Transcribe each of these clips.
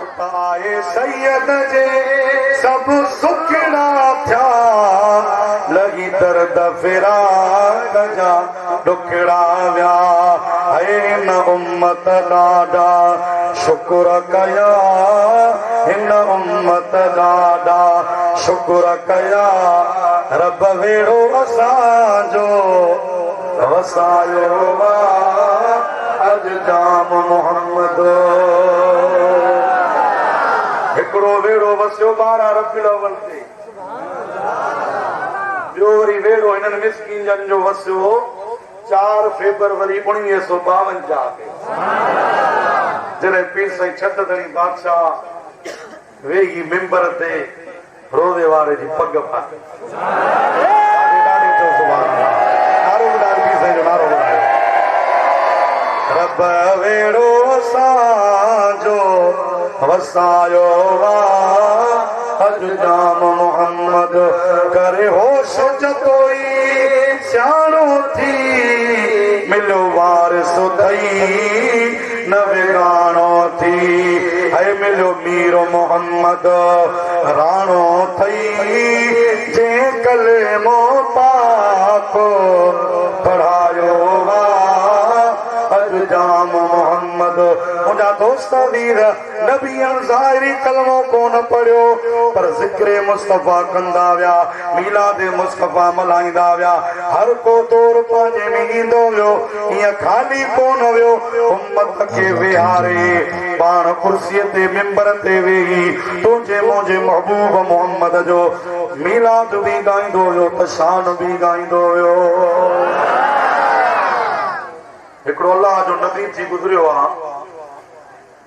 سٽ آهي سيد جي سڀ سکڙا ٿيا، لهي درد فراق جا ڏکڙا ويا. هي هن امت ڏاڍا شڪر ڪيا، هن امت ڏاڍا شڪر ڪيا، رب ويڙهو اسان جو وسايو آ اڄ جام محمد. هڪڙو ويڙهو وسيو 12 ربيع الاول تي، ٻيو وري ويڙهو هنن مسڪينن جو وسيو 4 فيبروري 1952 تي، جڏهن پير سائين ڇٽ ڌڻي بادشاهه ويهي منبر تي روزي واري جي پڳ پاتي. ڏاڍي ڏاڍي چئو سبحان الله. نعرو ٻڌايو پير سائين جو نعرو ٻڌايو. رب ويڙهو اسان جو وسايو آ اڄ جام محمد. ڪري هوش جتوئي سياڻو ٿي، مليو وارث اٿئي نه ويڳاڻو ٿي. هي مليو مير محمد راڻو ٿئي، جنهن ڪلمو پاڪ پڙهايو آ اڄ جام محمد. منهنجا دوست عزيز، نبين ظاهري ڪلمو ڪونه پڙهيو، پر ذڪر مصطفيٰ ڪندا ويا، ميلاد مصطفيٰ ملهائيندا ويا. هر ڪو دور پنهنجي ۾ ايندو ويو، ائين خالي ڪونه ويو. امت کي ويهاري پاڻ ڪرسيء تي منبر تي ويهي تنهنجي منهنجي محبوب محمد جو ميلاد به ڳائيندو ويو ته شان به ڳائيندو ويو. هڪڙو الله جو نبي ٿي گذريو آ،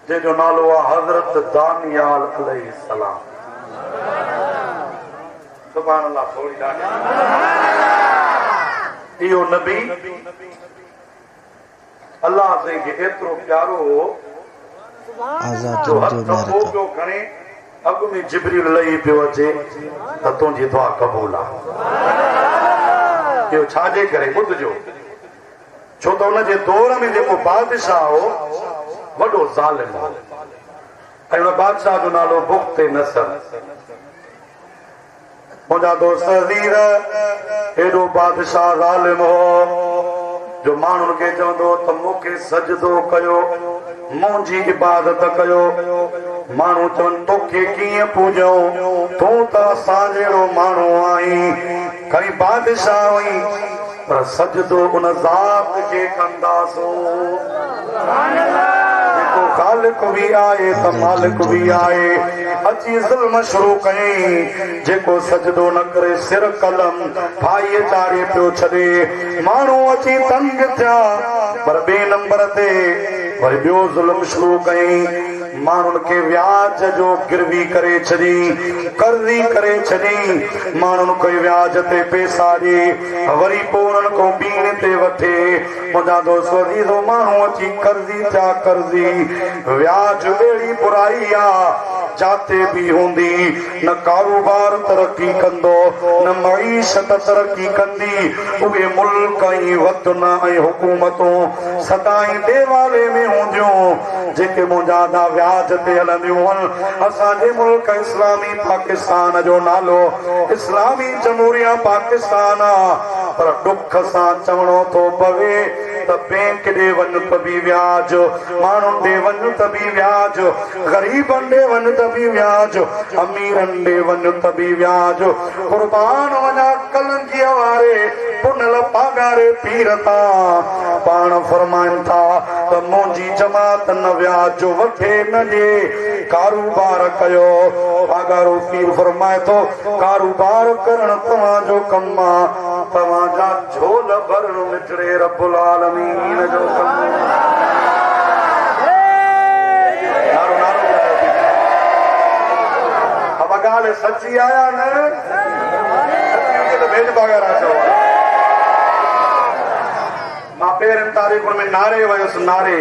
جنهن جو نالو آ حضرت دانيال عليه السلام. سبحان الله ٿوري ڏاڍي. اهو نبي الله سائين کي ايترو پيارو هو آزاد جو اردو هٿ پوء معرڪه. پيو کڻي، اڳ ۾ جبريل لهي پيو اچي ته تنهنجي دعا قبول آ. اهو ڇا جي ڪري ٻڌجو، ڇو ته ان جي دور ۾ جيڪو بادشاهه هو وڏو ظالم هو ۽ ان بادشاهه جو نالو بخت نصر. منهنجا دوست عزيز، ايڏو بادشاهه ظالم هو جو ماڻهن کي چوندو هو ته مون کي سجدو ڪيو، منهنجي عبادت ڪيو. ماڻهو چون توکي ڪيئن پوڄون، تون ته اسان جهڙو ماڻهو آهين، کڻي بادشاهه آهين، پر سجدو ان ذات کي ڪنداسون جيڪو خالق به آهي ته مالڪ به آهي. اچي ظلم شروع ڪيائين، جيڪو سجدو نه ڪري سر قلم ڦاهيء چاڙهي پيو ڇڏي. ماڻهو اچي تنگ ٿيا، پر ٻئي نمبر تي وري ٻيو ظلم شروع ڪيائين. ماڻهن کي وياج جو گروي ڪري ڇڏين، قرضي ڪري ڇڏين، ماڻهن کي وياج تي پئسا ڏي، وري پوء انهن کان ٻيڻ تي وٺي. منهنجا دوستو عزيزو، ماڻهو اچي قرضي ٿيا، قرضي. وياج اهڙي برائي آ، جاتي به هوندي، نه ڪاروبار ترقي ڪندو، نه معيشت ترقي ڪندي. اهي ملڪ ۽ وطن ۽ حڪومتون سدائين ڏيوالي ۾ هونديون، جيڪي منهنجا ادا وياج تي هلنديون هن. اسان جي ملڪ اسلامي پاڪستان جو نالو اسلامي جمهوريه پاڪستان آ، پر ڏک سان چوڻو ٿو پوي ته بينڪ ڏي وڃ ته به وياج، ماڻهن ڏي وڃ ته به وياج، غريبن ڏي وڃ ته به وياج، اميرن ڏي وڃ ته به وياج. قربان وڃان ڪلنگيء واري پنهل پاڳاري پير تان. پاڻ فرمائن ٿا ته منهنجي جماعت نه وياج وٺي نه ڏي، ڪاروبار ڪيو. پاڳارو پير فرمائي ٿو، ڪاروبار ڪرڻ توهان جو ڪم آ، توهان جا جهول ڀرڻ مٺڙي رب العالمين جو ڪم آ. نعرو نعرو ٻڌايو پير صاحب. ابا ڳالهه سچي آ يا نه؟ سچي هجي ته ڀيڄ پاڳارا چئو. مان پهرين تاريخن ۾ ناري ويس، ناري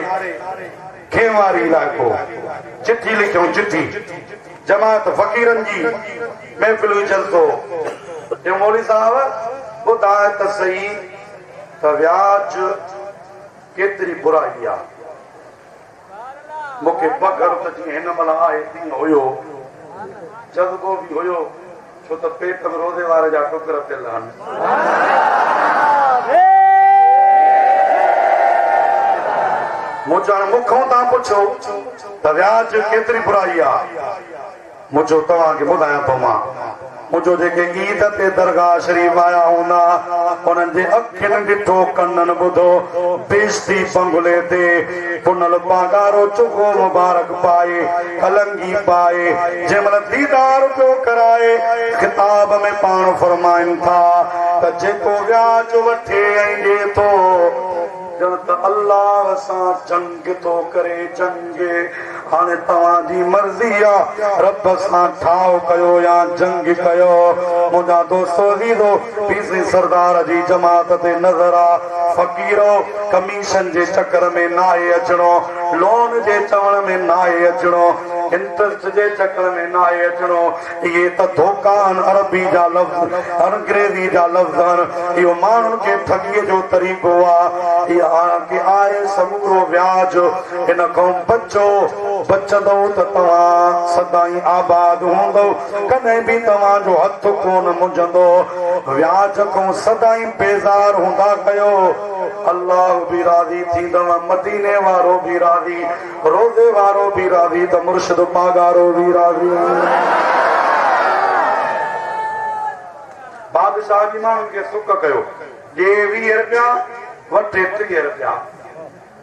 کينواري علائقو، چٺي لکيائون چٺي، جماعت فقيرن جي محفل هئي جلسو هو. چيو مولوي صاحب ٻڌاء ته سهي ته وياج ڪيتري برائي آ. مون کي پگهر ته جيئن هن مهل آهي تيئن هيو. جذبو به هيو، ڇو ته پيٽ ۾ روزي واري جا ٽڪر پيل هن. مون چيو هاڻي مون کان توهان پڇو ته وياج ڪيتري برائي آ؟ مون چيو توهان کي ٻڌايان ٿو مان. مون چيو جيڪي عيد تي درگاهه شريف آيا هوندا انهن جي اکين ڏٺو ڪنن ٻڌو بهشتي بنگلي تي پنهل پاڳارو چغو مبارڪ پائي ڪلنگي پائي جنهن مهل ديدار پيو ڪرائي خطاب ۾ پاڻ فرمائن ٿا ته جيڪو وياج وٺي ۽ ڏي ٿو ڄڻ ته الله سان جنگ ٿو ڪري جنگ هاڻي توهان جي مرضي آ رب سان ٺاهه ڪيو يا جنگ ڪيو. منهنجا دوستو عزيزو پير سائين سردار جي جماعت تي نظر آ فقيرو ڪميشن جي چڪر ۾ ناهي اچڻو لون جي چوڻ ۾ ناهي اچڻو انٽرسٽ جي چڪر ۾ ناهي اچڻو اهي ته ڌوڪا آهن عربي جا لفظ انگريزي جا لفظ آهن اهو ماڻهن کي ٺڳي جو طريقو آ اها آهي سمورو وياج ان کان بچو بچندؤ ته توهان سدائين آباد هوندؤ ڪڏهن به توهان جو هٿ ڪونه منجهندو وياج کان سدائين بيزار هوندا ڪيو الله به راضي ٿيندؤ مديني وارو به راضي روزي وارو به راضي ته مرشد پاڳارو به راضي. بادشاهه جي ماڻهن کي سڪ ڪيو، ڏي 20 رپيا، وٺي 30 رپيا.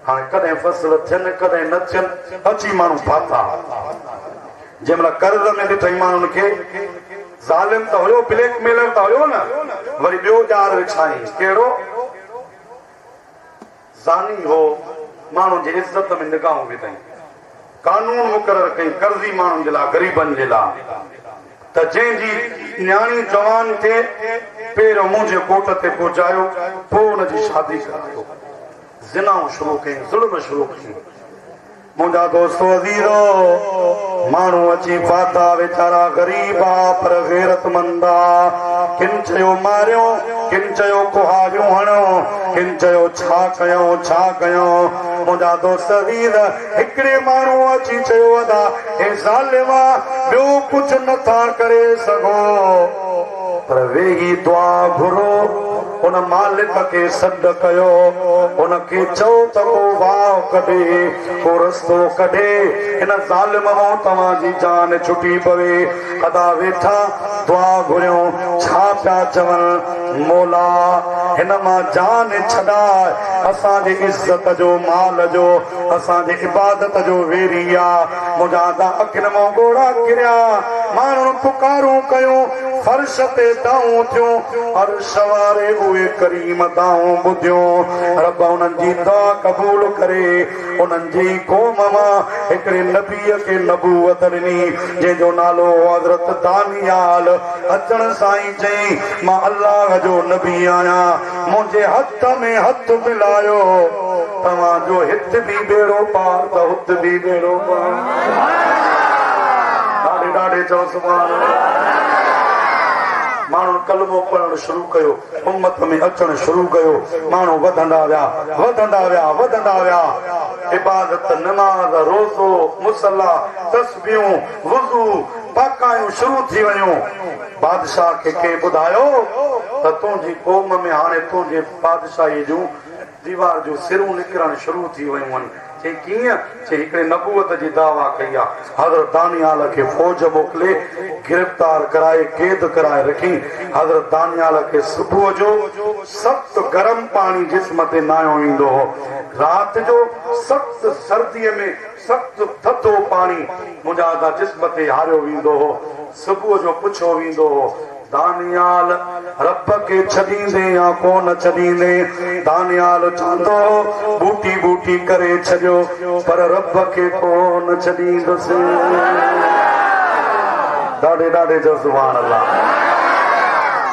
هاڻي ڪڏهن فصل ٿين ڪڏهن نه ٿين، اچي ماڻهو ڦاٿا. جنهن مهل قرض ۾ ڏٺئي ماڻهن کي، ظالم ته هيو، بليڪ ميلر ته هيو نه، وري ٻيو ڄار وڇايائين، ڪهڙو؟ زاني هو، ماڻهن جي عزت ۾ نگاهون وڌائين. قانون مقرر ڪيائين قرضي ماڻهن جي لاء، غريبن جي لاء ته جنهن جي نياڻي جوان ٿئي، پهريون منهنجي ڪوٽ تي پهچايو، پوء ان جي شادي ڪرايو. زنائون شروع ڪيائين، ظلم شروع ڪيائين. منهنجا دوستو عزيزو! ماڻهو اچي ڦاٿا، ويچارا غريب آ پر غيرتمند آ. ڪن چيو ماريو، ڪن چيو ڪهاڙيون هڻو، ڪن چيو ڇا ڪيون، ڇا ڪيون. منهنجا دوست عزيز! هڪڙي ماڻهوء اچي چيو ادا هي ظالم آ، ٻيو ڪجهه نه ٿا ڪري سگهو، پر ويهي دعا گهرو. ان مالڪ کي سڏ ڪيو، ان کي چئو ته ڪو واهه ڪڍي، ڪو رستو ڪڍي، هن ظالم مان توهان جي جان ڇٽي پوي. ادا ويٺا دعا گهريون، ڇا پيا چون، مولا هن مان جان ڇڏاء، اسان جي عزت جو، مال جو، اسان جي عبادت جو ويري آ. منهنجا ادا اکين مان ڳوڙها ڪريا، ماڻهن پڪارون ڪيون، فرش تي دانهون ٿيون، عرش واري اهي ڪريم دانهون ٻڌيون، رب انهن جي دعا قبول ڪري انهن جي ئي قوم مان هڪڙي نبيء کي نبوت ڏني، جنهن جو نالو هو حضرت دانيال، اچڻ سان ئي چيائين، مان الله جو نبي آهيان، منهنجي هٿ ۾ هٿ ملايو، توهان جو هت به ٻيڙو پار ته هت به ٻيڙو پار. ڏاڍي ڏاڍي چئو سبحان الله. ماڻهن ڪلمو پڙهڻ شروع ڪيو، امت ۾ اچڻ شروع ڪيو، ماڻهو وڌندا ويا، وڌندا ويا، وڌندا ويا، عبادت، نماز، روزو، مصليٰ، تسبيحون، وضو، پاڪايون شروع ٿي ويون. بادشاهه کي ڪنهن ٻڌايو ته تنهنجي قوم ۾ هاڻي تنهنجي بادشاهيء جون ديوار جون سرون نڪرڻ شروع ٿي ويون آهن. چيائين، ڪيئن؟ چيائين، هڪڙي نبوت جي دعويٰ ڪئي آ. حضرت دانيال کي فوج موڪلي گرفتار ڪرائي قيد ڪرائي رکين. حضرت دانيال کي صبح جو سخت گرم پاڻي جسم تي نايو ويندو هو. رات جو سخت سرديء ۾ سخت ٿڌو پاڻي منهنجا ادا جسم تي هاريو ويندو هو. صبح جو پڇيو ويندو هو، دانيال! رب کي ڇڏيندين يا ڪونه ڇڏيندين؟ دانيال چوندو هو، ٻوٽي ٻوٽي ڪري ڇڏيو، پر رب کي ڪونه ڇڏيندس. ڏاڍي ڏاڍي چئو سبحان الله.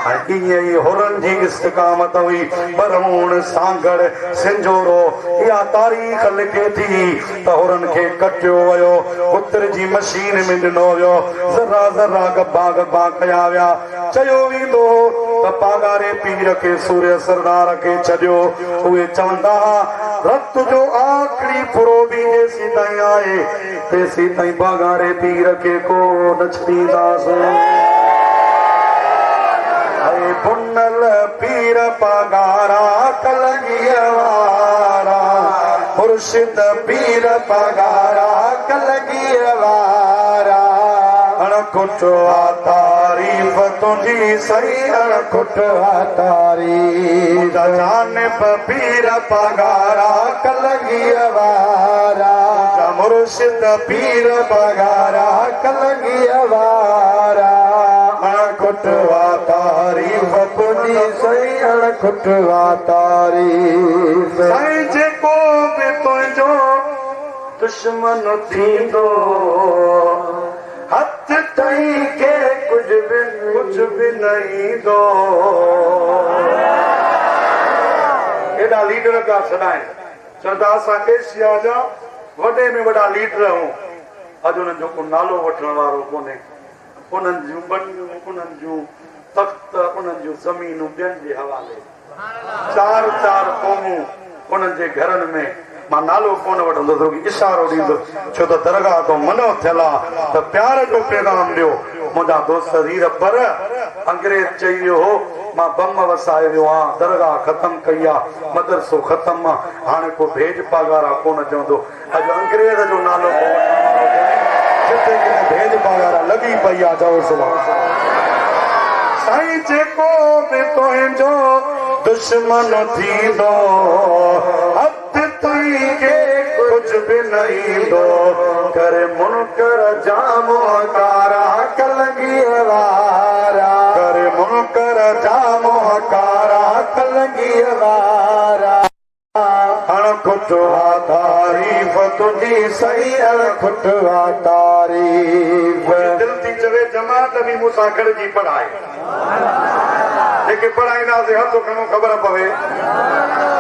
۽ ائين ئي حرن جي استقامت هئي. ٻرهوڻ، سانگهڙ، سنجهورو، اها تاريخ لکي ٿي ته حرن کي ڪٽيو ويو، اتر جي مشين ۾ ڏنو ويو، ذرا ذرا ڳڀا ڳڀا ڪيا ويا. چيو ويندو هو ته پاڳاري پير کي سورهيه سردار کي ڇڏيو. اهي چوندا ها، رت جو آخري ڦڙو به به جيسيتائين آهي، تيسيتائين پاڳاري پير کي ڪو نه ڇڏينداسون. اي پنهل پير پاڳارا ڪلنگيء وارا، مرشد پير پاڳارا ڪلنگيء وارا. اڻ کٽ آ تعريف تنهنجي سائين اڻ کٽ آ تعريف. منهنجا جانب پير پاڳارا ڪلنگيء وارا. منهنجا مرشد پير پاڳارا ڪلنگيء وارا. اڻ کٽ آ تعريف تنهنجي سائين اڻ کٽ آ تعريف. سائين جيڪو به تنهنجو دشمن ٿيندو هٿ تائين کي ڪجهه به ڪجهه به نه ايندو. ايڏا ليڊر پيا سڏائن، چون ٿا اسان ايشيا جا وڏي ۾ وڏا ليڊر آهيون. اڄ انهن جو ڪو نالو وٺڻ وارو ڪونهي. انهن جون ٻنيون، انهن جون تخت، انهن جون زمينون ٻين جي حوالي. چار چار قومون انهن جي گهرن ۾، مان نالو ڪونه وٺندس رڳي اشارو ڏيندس ڇو ته درگاهه تون منع ٿيل آ ته پيار جو پيغام ڏيو منهنجا دوست عزيز پر انگريز چئي ويو هو مان بم وسائي ويو آن درگاهه ختم ڪئي آ مدرسو ختم آ هاڻي ڪو ڀيڄ پاڳارا ڪونه چوندو اڄ انگريز جو نالو ڪو وٺڻ وارو ڪونهي، جتي ڪٿي ڀيڄ پاڳارا لڳي پئي آ چئو سبحان. سائين جيڪو به تنهنجو دشمن ٿيندو هٿ تنهن کي ڪجهه به نه ايندو ڪري منڪر جا منهن ڪارا ڪلنگيء وارا ڪري منڪر جا منهن ڪارا ڪلنگيء وارا. اڻ کٽ آ تعريف تنهنجي سائين اڻ کٽ آ تعريف. منهنجي دل ٿي چوي جماعت به مون سان گڏجي پڙهائي. جيڪي پڙهائينداسين هٿ کڻو خبر پوي.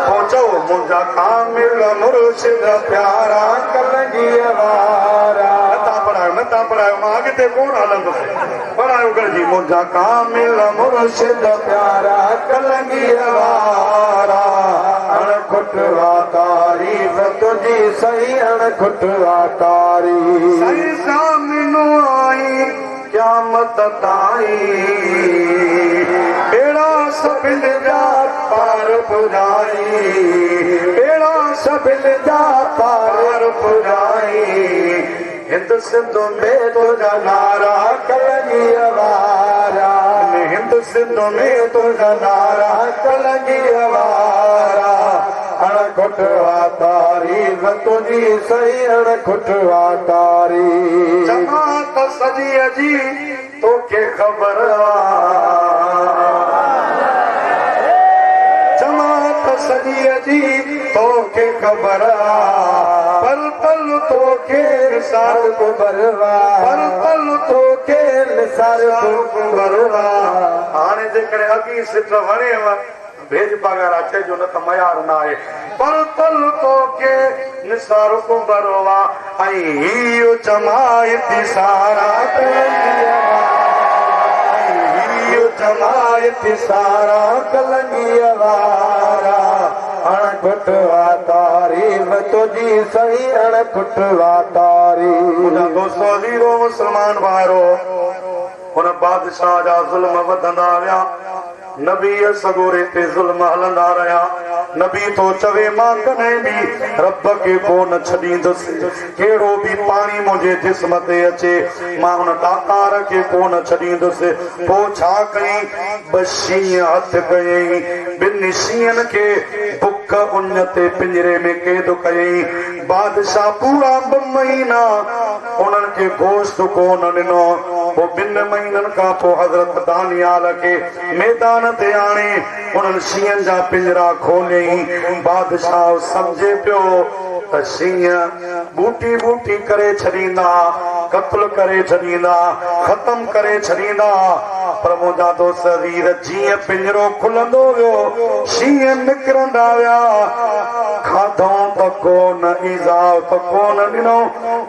پوء چئو منهنجا ڪامل مرشد پيارا ڪلنگيء وارا. نه تان پڙهايو نه تان پڙهايو مان اڳتي ڪونه هلندس. پڙهايو گڏجي منهنجا ڪامل مرشد پيارا ڪلنگيء وارا اڻ کٽ آ تعريف تنهنجي سائين اڻ کٽ آ تعريف. سائين ضامن آهين قيامت تائين ٻيڙا سڀن جا پار پڄائين ٻيڙا سڀن جا پار پڄائين. هند سنڌ ۾ تنهنجا نعرا ڪلنگيء وارا. هند سنڌ ۾ تنهنجا نعرا ڪلنگيء وارا. اڻ کٽ آ تعريف تنهنجي سائين اڻ کٽ آ تعريف. جماعت سڄيء جي توکي خبر آ. جماعت سڄيء جي توکي خبر آ. پل پل توکي نثار ڪنڀر آ. پل پل توکي نثار ڪنڀر آ. هاڻي جيڪڏهن اڳين سٽ وڻيو ڀيڄ پاڳارا چئجو نه ته ميار ناهي. پل پل توکي نثار ڪنڀر آ. ۽ هيء جماعتي سارا ڪلنگيء وارا. ۽ هيء جماعتي سارا ڪلنگيء وارا. اڻ کٽ آ تعريف تنهنجي سائين اڻ کٽ آ تعريف. منهنجا دوستو عزيزو مسلمان ڀائرو! هن بادشاهه جا ظلم وڌندا ويا. نبيء سڳوري تي ظلم هلندا رهيا. نبي ٿو چوي مان ڪڏهن به رب کي ڪو نه ڇڏيندس. ڪهڙو به پاڻي منهنجي جسم تي اچي مان ان ڏاڪار کي ڪو نه ڇڏيندس. پوء ڇا ڪيائين؟ ٻه شينهن هٿ ڪيائين. ٻن شينهن کي بک اڃ تي پڃري ۾ قيد ڪيائين. بادشاهه پورا ٻه مهينا انهن کي گوشت ڪو نه ڏنو. پوء ٻن مهينن کان پوء حضرت دانيال کي ميدان تي آڻي انهن شينهن جا پڃرا کوليائين. بادشاهه سمجهي پيو ته شينهن ٻوٽي ٻوٽي ڪري ڇڏيندا، قتل ڪري ڇڏيندا، ختم ڪري ڇڏيندا، پر منهنجا دوست عزيز جيئن پڃرو کلندو ويو، شينهن نڪرندا ويا، کاڌئون ته. ڪونه، ايذاء ته ڪونه ڏنو،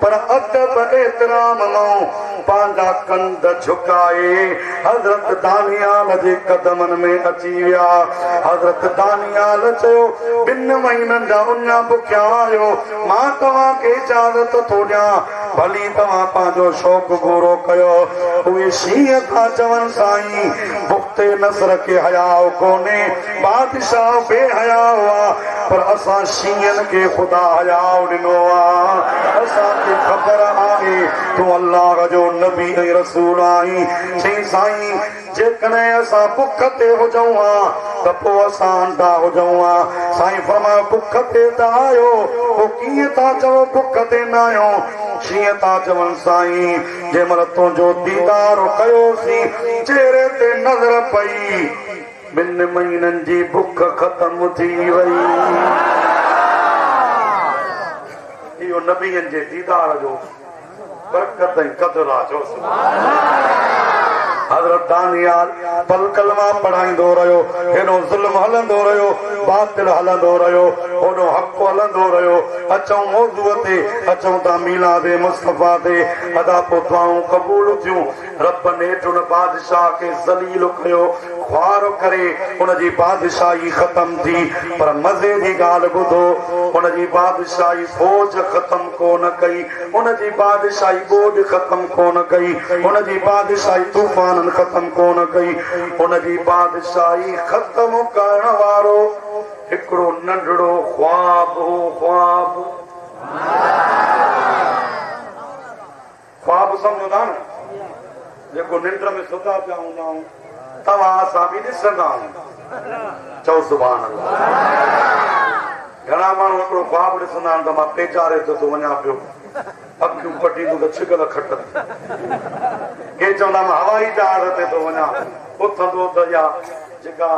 پر ادب احترام مان پنهنجا ڪنڌ جهڪائي حضرت دانيال جي قدمن ۾ اچي ويا. حضرت دانيال چيو، ٻن مهينن جا اڃا بکيا آهيو، مان توهان کي اجازت ٿو ڏيان، ڀلي توهان پنهنجو شوق پورو ڪيو. اهي شينهن ٿا چون، سائين، بخت نصر کي حياء ڪونهي، بادشاهه بي حياء آ، پر اسان شينهن کي خدا حياء ڏنو آ. اسان کي خبر آهي تون الله جو نبي ۽ رسول آهين. چيائين، سائين، جيڪڏهن اسان بک تي هجون ها ته پوء اسان انڌا هجون ها. سائين فرمايو، بک تي ته آهيو، پوء ڪيئن ٿا چئو بک تي ناهيون؟ شينهن ٿا چون، سائين، جنهن مهل تنهنجو ديدار ڪيوسين، چهري تي نظر پئي، ٻن مهينن جي بک ختم ٿي وئي. اهو نبين جي ديدار جو برڪت ۽ قدر آ. چئو سبحان الله. حضرت دانيال پل ڪلما پڙهائيندو رهيو. هيڏو ظلم هلندو رهيو، باطل هلندو رهيو، هوڏو حق هلندو رهيو. اچون موضوع تي، اچون ٿا ميلاد مصطفيٰ تي. ادا پوء دعائون قبول ٿيون. رب نيٺ ان بادشاهه کي ذليل ڪيو، خوار ڪري ان جي بادشاهي ختم ٿي. پر مزي جي ڳالهه ٻڌو، ان جي بادشاهي فوج ختم ڪو نه ڪئي، ان جي بادشاهي ٻوڏ ختم ڪو نه ڪئي، ان جي بادشاهي طوفانن ختم ڪو نه ڪئي، ان جي بادشاهي ختم ڪرڻ وارو هڪڙو ننڍڙو خواب هو، خواب. خواب سمجهو ٿا نه، جيڪو ننڊ ۾ ستا پيا هوندا آهيون، توهان اسان به ڏسندا آهيون. چئو سبحان الله. گهڻا ماڻهو هڪڙو خواب ڏسندا آهن ته مان پيچاري تي ٿو وڃان پيو، اکيون پٽيندو ته ڇڪل کٽ تي. ڪي چوندا مان هوائي جهاز تي ٿو وڃان، اٿندو ته اها جيڪا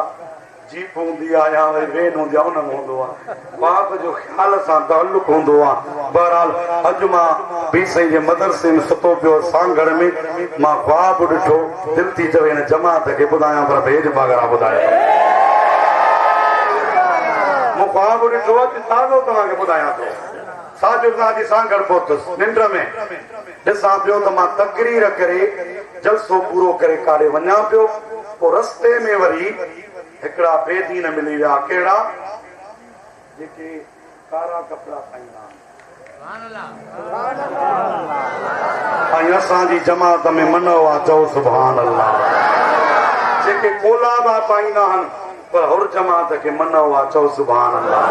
جيپ هوندي آ يا وري وين هوندي آ ان ۾ هوندو آ. خواب جو خيال سان تعلق هوندو آ. بهرحال اڄ مان پير سائين جي مدرسي ۾ ستو پيو هوس سانگهڙ ۾ مان خواب ڏٺو دل ٿي چوي هن جماعت کي ٻڌايان پر ڀيڄ پاڳرا ٻڌايو مون خواب ڏٺو اڄ تازو توهان کي ٻڌايان ٿو. ساجد جي سانگهڙ پهتس ننڊ ۾ ڏسان پيو ته مان تقرير ڪري جلسو پورو ڪري ڪاڏي وڃان پيو، پوء رستي ۾ وري هڪڙا بي دين ملي ويا، ڪهڙا؟ جيڪي ڪارا ڪپڙا پائيندا آهن. ۽ اسان جي جماعت ۾ منع آ، چئو سبحان الله. جيڪي ڪولابا پائيندا آهن، پر حر جماعت کي منع آ، چئو سبحان الله.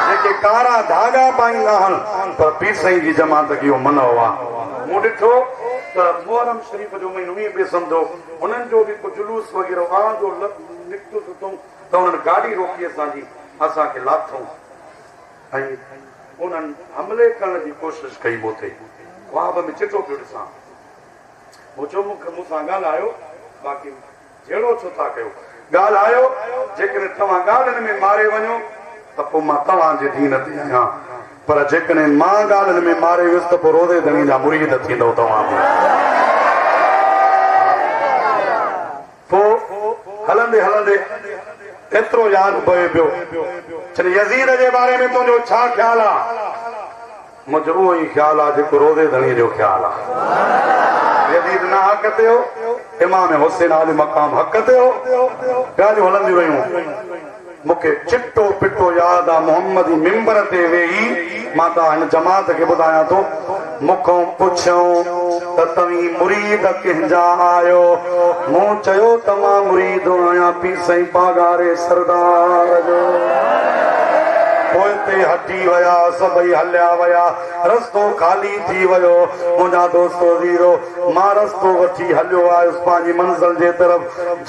جيڪي ڪارا ڌاڳا پائيندا آهن، پر پير سائين جي جماعت کي اهو منع آ. مون ڏٺو ته محرم شريف جو مهينو ائين پئي سمجهو هنن جو به ڪو جلوس وغيره آن جو نڪتس اتئون ته انهن گاڏي روڪي اسان جي اسان کي لاٿئون ۽ انهن حملي ڪرڻ جي ڪوشش ڪئي مون تي خواب ۾ چٽو پيو ڏسان مون چيو مون کي مون سان ڳالهايو باقي جهيڙو ڇو ٿا ڪيو؟ ڳالهايو، جيڪڏهن توهان ڳالهين ۾ ماري وڃو ته پوء مان توهان جي دين تي آهيان، پر جيڪڏهن مان ڳالهين ۾ ماري ويس ته پوء روضي ڌڻي جا مريد ٿيندؤ توهان به. پوء هلندي هلندي ايترو ياد پوي پيو، چون يزيد جي باري ۾ تنهنجو ڇا خيال آ؟ منهنجو اهو ئي خيال آ جيڪو روضي ڌڻيء جو خيال آ. يزيد ناحق تي هو، امام حسين عالي مقام حق تي هو. ڳالهيون هلنديون رهيون. مون کي چٽو پٽو ياد آ محمدي منبر تي ويهي مان توهان هن جماعت کي ٻڌايان ٿو، مون کان پڇيائون ته توهين مريد ڪنهن جا آهيو؟ مون چيو ته مان مريد آهيان پير سائين پاڳاري سردار جو. پوئتي هٽي ويا، سڀئي هليا ويا، رستو خالي ٿي ويو. منهنجا دوستو عزيزو! مان رستو وٺي هليو آيس پنهنجي منزل جي طرف،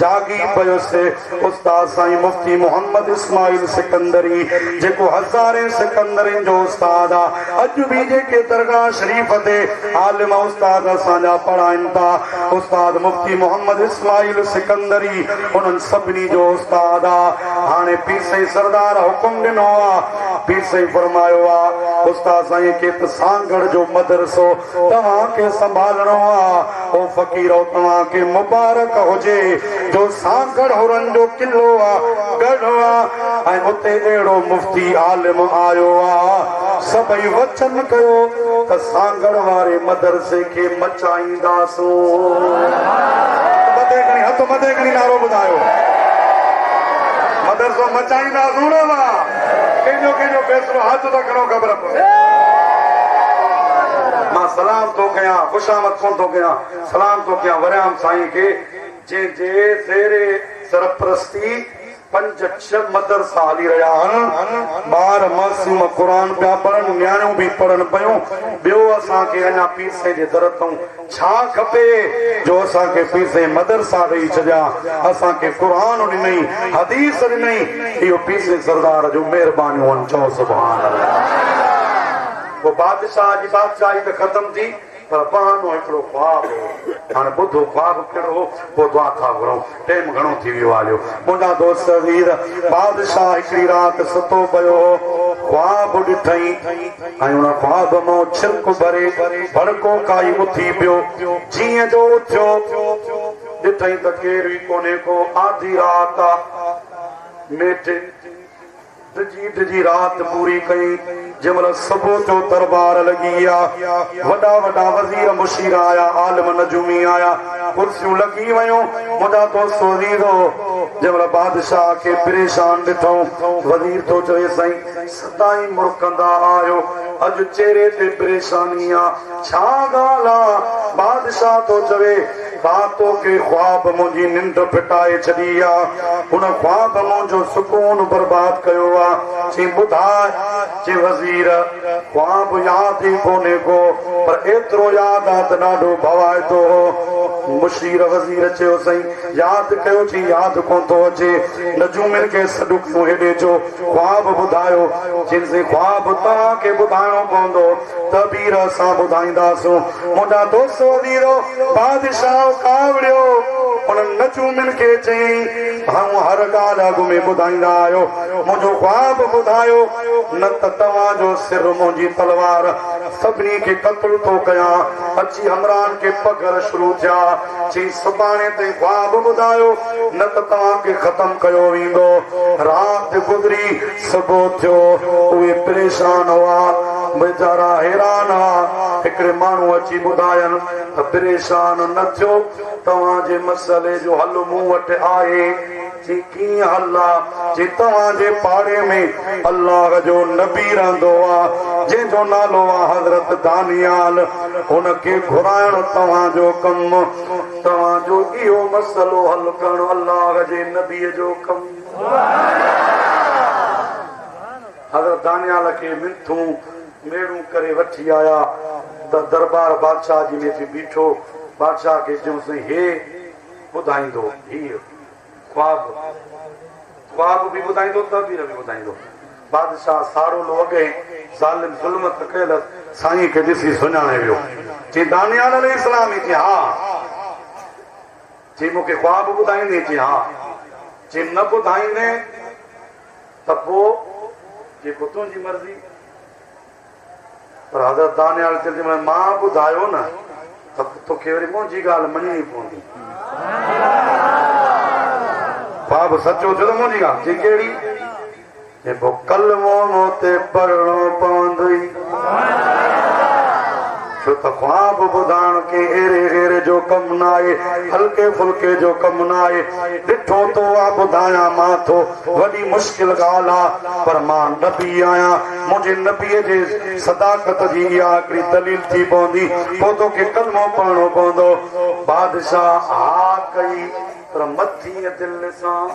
جاڳي پيس. استاد سائين مفتي محمد اسماعيل سڪندري جيڪو هزارين سڪندرين جو استاد آ، اڄ به جيڪي درگاهه شريف تي عالم استاد اسان جا پڙهائين ٿا، استاد مفتي محمد اسماعيل سڪندري انهن سڀني جو استاد آ. هاڻي پير سائين سردار حڪم ڏنو آ. پير سائين فرمايو آ، استاد سائين کي ته سانگهڙ جو مدرسو توهان کي سنڀالڻو آ. او فقيرؤ توهان کي مبارڪ هجي جو سانگهڙ حرن جو قلعو آ، ڳڙهه آ ۽ اتي اهڙو مفتي عالم آيو آ. سڀئي وچن ڪيو ته سانگهڙ واري مدرسي کي مچائينداسون. مٿي کڻي هٿ مٿي کڻي نعرو ٻڌايو. مدرسو مچائينداسون نه وا. ڪنهن جو ڪنهن جو فيصلو هٿ ته کڻو خبر پوي. مان سلام ٿو ڪيان خوشامد ڪونه ٿو ڪيان سلام ٿو ڪيان وريام سائين کي جنهن جي زير سرپرستي پنج ڇهه مدرسا هلي رهيا آهن، ٻار معصوم قرآن پيا پڙهن، نياڻيون به پڙهن پيون، ٻيو اسان کي اڃا پير سائين جي در تئون ڇا کپي جو اسان کي پير سائين مدرسا ڏئي ڇڏيا، اسان کي قرآن ڏنئي، حديث ڏنئي، اهو پير سائين سردار جون مهربانيون آهن، چئو سبحان الله. پوء بادشاهه جي بادشاهي ته ختم ٿي. پر بهانو هڪڙو خواب هو. هاڻي ٻڌو خواب ڪهڙو هو، پوء دعا ٿا گهرون. ٽيم گهڻو ٿي ويو آهي. منهنجا دوست عزيز، بادشاهه هڪڙي رات ستو پيو هو. خواب ڏٺئين ۽ ان خواب مان ڇرڪ ڀري ڀڙڪو کائي اٿي پيو. جيئن جو اٿيو، ڏٺئين ته ڪير ئي ڪونهي ڪو. آڌي رات آ. نيٺ. ڊڄي ڊڄي رات پوري ڪئي. جنهن مهل صبح ٿيو دربار لڳي ويا. وڏا وڏا وزير مشير آيا، عالم نجومي آيا، ڪرسيون لڳي ويون. منهنجا دوستو عزيزو! جنهن مهل بادشاهه کي پريشان ڏٺائون، وزير ٿو چوي سائين سدائين مرڪندا آهيو، اڄ چهري تي پريشاني آ، ڇا ڳالهه آ؟ بادشاهه ٿو چوي. ڀاء توکي خواب منهنجي ننڊ ڦٽائي ڇڏي آ، هن خواب منهنجو سڪون برباد ڪيو آ، چين ٻڌاء، چين وزير، خواب ياد ئي ڪونهي ڪو، پر ايترو ياد آ ته ڏاڍو ڀوائتو هو. مشير وزير چيو سائين ياد ڪيو، چين ياد ڪونه ٿو اچي، نجومين کي سڏ ڪيون هيڏي اچو، خواب ٻڌايو، چين سائين خواب توهان کي ٻڌائڻو پوندو، تعبير اسان ٻڌائينداسون. منهنجا دوست عزيزو! بادشاهه ڪاوڙيو. انهن نجومين کي چيائين، ڀائون هر ڳالهه اڳ ۾ ٻڌائيندا آهيو، منهنجو خواب ٻڌايو، نه ته توهان جو سر منهنجي تلوار سڀني کي قتل ٿو ڪيان. اچي همراهن کي پگهر شروع ٿيا. چيائين، سڀاڻي تائين خواب ٻڌايو، نه ته توهان کي ختم ڪيو ويندو. رات گذري. صبح ٿيو، اهي پريشان هئا، ويچارا حيران هئا. هڪڙي ماڻهوء اچي ٻڌاين ته پريشان نه ٿيو، توهان جي مسئلي جو حل مون وٽ آهي. چي ڪيئن حل آ؟ چي توهان جي پاڙي ۾ الله جو نبي رهندو آ، جنهن جو نالو آ حضرت دانيال، هن کي گهرائڻ توهان جو ڪم، توهان جو اهو مسئلو حل ڪرڻ الله جي نبيء جو ڪم. حضرت دانيال کي منٿون ميڙون ڪري وٺي آيا ته درٻار بادشاهه جي ۾ اچي بيٺو. بادشاهه کي چيائون سائين هي ٻڌائيندو هيء خواب خواب به ٻڌائيندو تعبير به ٻڌائيندو. بادشاهه ساڙولو اڳئين ظالم ظلم ته ڪيل هئس سائين کي ڏسي سڃاڻي ويو. چيائين دانيال عليه السلام؟ چيائين ها. چي مون کي خواب ٻڌائيندين؟ چي ها. چي نه ٻڌائيندين ته پوء؟ چي پوء تنهنجي مرضي. پر حضرت دانيال چيو جي مان ٻڌايو نه ته پوء توکي وري منهنجي ڳالهه مڃڻي پوندي. خواب سچو ٿيو ته منهنجي ڳالهه. چي ڪهڙي؟ چي پوء ڪلمو مون تي پڙهڻو پوندئي. ڇو ته خواب ٻڌائڻ ڪنهن ايري غيري جو ڪم ناهي، هلڪي ڦلڪي جو ڪم ناهي. ڏٺو تو آ ٻڌايان مان ٿو، وڏي مشڪل ڳالهه آ، پر مان نبي آهيان، منهنجي نبيء جي صداقت جي اها هڪڙي دليل ٿي پوندي، پوء توکي ڪلمو پڙهڻو پوندو. بادشاهه ها ڪئي، پر مٿينء دل سان.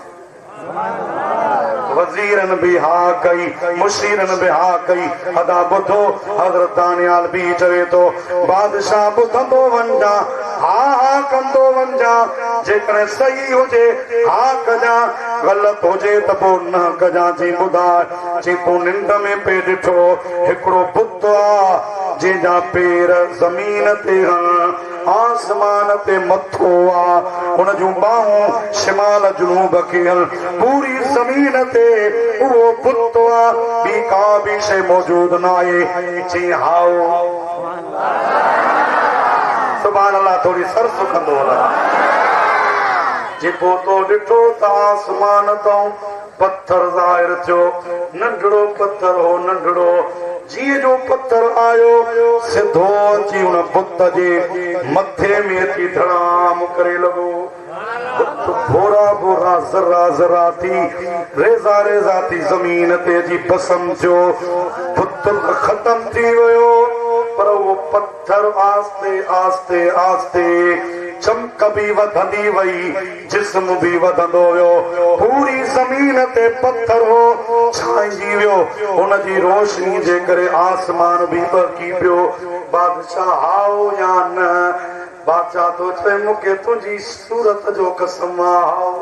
وزيرن به ها ڪئي، مشيرن به ها ڪئي. ادا ٻڌو، حضرت دانيال به چوي ٿو، بادشاهه ٻڌندو وڃجان، ها ها ڪندو وڃجان، جيڪڏهن صحيح هجي ها ڪجان، غلط هجي ته پوء نه ڪجان. چئين ٻڌاء، چئين تون ننڊ ۾ پئي ڏٺو، هڪڙو بت آ، جنهن جا پير زمين تي هن. آسمان تي مٿو آ، ان جون ٻانهون شمال جنوب کي هن، پوري زمين تي اهو بت آ، ٻي ڪا به شيء موجود ناهي. چيائين، هائو. سبحان الله ٿوري سرس ڪندو هلان. جي پوء تو ڏٺو ته آسمان تئون پٿر ظاهر ٿيو. ننڍڙو پٿر هو، ننڍڙو. جيئن جو پٿر آيو، سڌو اچي ان بت جي مٿي ۾ اچي ڌڙام ڪري لڳو. بت ڀورا ڀورا، ذرا ذرا ٿي، ريزا ريزا ٿي زمين تي اچي ڀسم ٿيو. بت ته ختم ٿي ويو، پر اهو پٿر آهستي آهستي آهستي چمڪ به وڌندي وئي. جسم به وڌندو ويو. پوري زمين تي پٿر هو ڇانئجي ويو. ان جي روشني جي ڪري آسمان به ٻهڪي پيو. بادشاهه هائو يا نه؟ بادشاهه ٿو چوي مون کي تنهنجي صورت جو قسم آ هائو.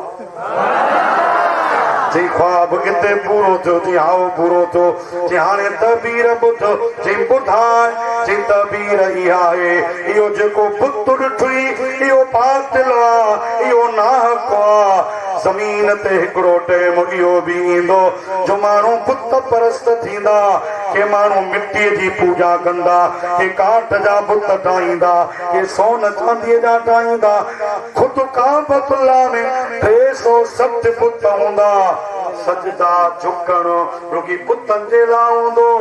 چئي خواب اتي پورو ٿيو؟ چئي هائو پورو ٿيو. چئي هاڻي تعبير ٻڌ. چئي ٻڌاء. چئي تعبير اها آهي، اهو جيڪو بت ڏٺئي، اهو باطل آ، اهو ناحق آ. زمين تي هڪڙو ٽيم اهو به ايندو جو ماڻهو بت پرست ٿيندا، ڪي ماڻهو مٽيء جي پوڄا ڪندا، ڪي ڪاٺ جا بت ٺاهيندا، ڪي سون چانديء جا ٺاهيندا. خود ڪعبة الله ۾ 360 بت هوندا. سجدا جهڪڻ رڳي بتن جي لاء هوندو،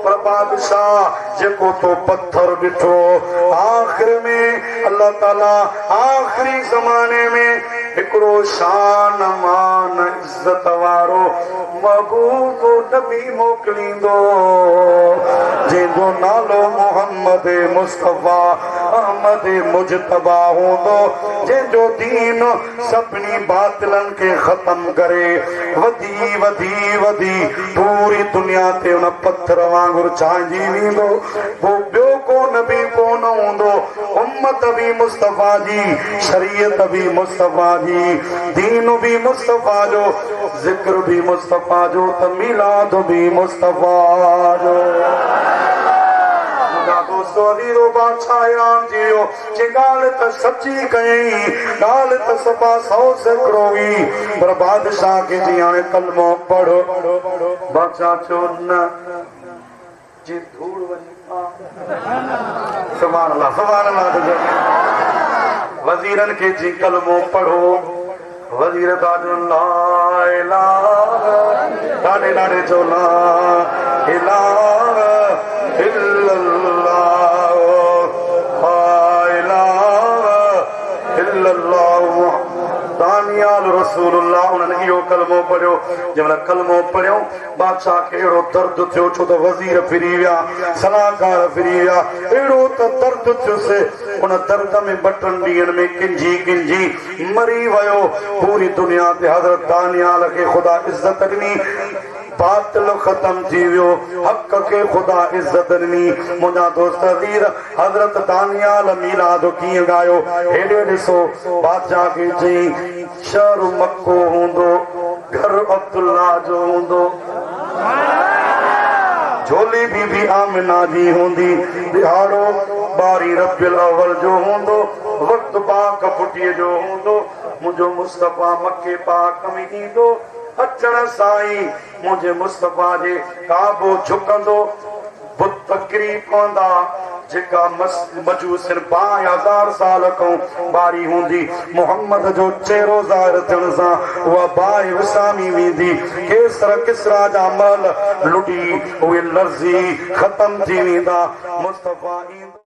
پر بادشاهه جيڪو تو پٿر ڏٺو، آخر ۾ الله تعاليٰ آخري زماني ۾ هڪڙو شان مان عزت وارو محبوب نبي موڪليندو، جنهن جو نالو محمد مصطفيٰ احمد مجتبيٰ هوندو، جنهن جو دين سڀني باطلن کي ختم ڪري وڌي وڌي وڌي پوري دنيا تي ان پٿر وانگر ڇانئجي ويندو. پوء ٻيو ڪو نبي ڪو نه هوندو. امت به مصطفيٰ جي، شريعت به مصطفيٰ جي، دين به مصطفيٰ جو، ذڪر به مصطفيٰ جو ته ميلاد به مصطفيٰ جو. منهنجا دوستو عزيزو بادشاهه حيران ٿي ويو. چي ڳالهه ته سچي ڪيائين، ڳالهه ته صفا 100% هئي، پر بادشاهه کي چيائين هاڻي ڪلمو پڙهه. بادشاهه چيو نه، چي ڌوڙ وڃي پاء. سبحان الله سبحان الله ته چئو. وزيرن کي چيائين ڪلمو پڙهو. وزير ٿا چون لا اله ڏاڍي ڏاڍي چئو لا اله الا الله لا اله الا الله دانيال رسول الله انهن اهو ڪلمو پڙهيو جنهن مهل ڪلمو پڙهيو بادشاهه کي اهڙو درد ٿيو ڇو ته وزير ڦري ويا، صلاحڪار ڦري ويا، اهڙو ته درد ٿيس، ان درد ۾ ٻه ٽن ڏينهن ۾ ڪنجهي ڪنجهي مري ويو. پوري دنيا تي حضرت دانيال کي خدا عزت ڏني، باطل ختم ٿي ويو، حق کي خدا عزت ڏني. منهنجا دوست عزيز! حضرت دانيال ميلاد ڪيئن ڳايو؟ هيڏي ڏسو، بادشاهه کي چيائين، شهر مڪو هوندو، گهر عبدالله جو هوندو، جهولي بي بي آمنه جي هوندي، ڏهاڙو ٻارهين ربيع الاول جو هوندو، وقت باک ڦٽيء جو هوندو، منهنجو مصطفيٰ مڪي پاڪ ۾ ايندو، اچڻ سان ئي منهنجي مصطفيٰ جي ڪعبو جهڪندو، بت ڪري پوندا، جيڪا مجوسين باهه هزار سال کان ٻاري هوندي، محمد جو چهرو ظاهر ٿيڻ سان اها باهه وسامي ويندي، قيصر ڪسريٰ جا محل لڏي اهي لرزي ختم ٿي ويندا، مصطفيٰ ايندو.